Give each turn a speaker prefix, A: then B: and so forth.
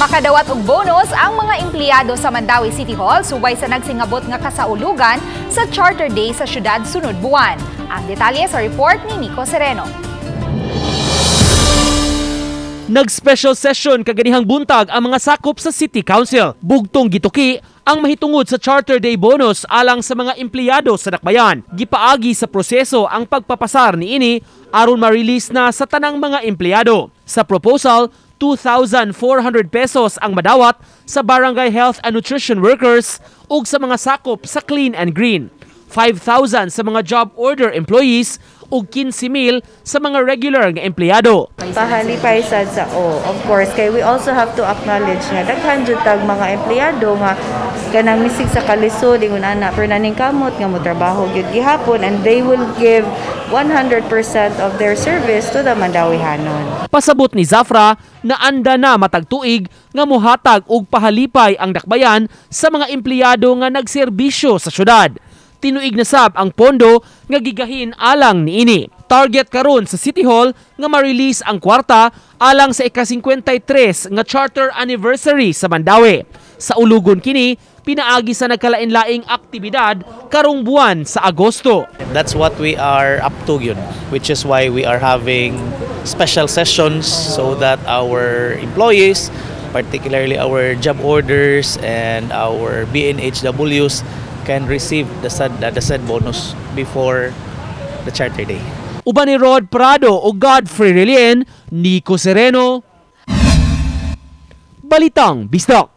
A: Makadawat og bonus ang mga empleyado sa Mandaue City Hall subay sa nagsingabot nga kasaulugan sa Charter Day sa syudad sunod buwan. Ang detalye sa report ni Nico Sereno.
B: Nag-special session kaganihang buntag ang mga sakop sa City Council. Bugtong gituki ang mahitungod sa Charter Day bonus alang sa mga empleyado sa dakbayan. Gipaagi sa proseso ang pagpapasar niini aron ma-release na sa tanang mga empleyado. Sa proposal, 2,400 pesos ang madawat sa barangay health and nutrition workers ug sa mga sakop sa Clean and Green. 5,000 sa mga job order employees ug 15,000 sa mga regular nga empleyado.
C: Pahalipay sad sa, oh, of course, kay we also have to acknowledge nga daghan jud tag mga empleyado nga kanang misig sa kalisod ingon ana, pero naningkamot nga mo trabaho gyud gihapon and they will give 100% of their service to the Mandauehanon.
B: Pasabot ni Zafra na anda na matag tuig nga muhatag og pahalipay ang dakbayan sa mga empleyado nga nagserbisyo sa syudad. Tinuig na sab ang pondo nga gigahin alang niini. Target karon sa City Hall nga ma-release ang kwarta alang sa ika-53 nga charter anniversary sa Mandaue. Saulugon kini pinaagi sa nagkalain-laing aktibidad karong buwan sa Agosto.
D: That's what we are up to yun, which is why we are having special sessions so that our employees, particularly our job orders and our BNHWs, can receive the said bonus before the Charter Day.
B: Uban ni Rod Prado o Godfrey Relien, Nico Sereno, Balitang Bisdak.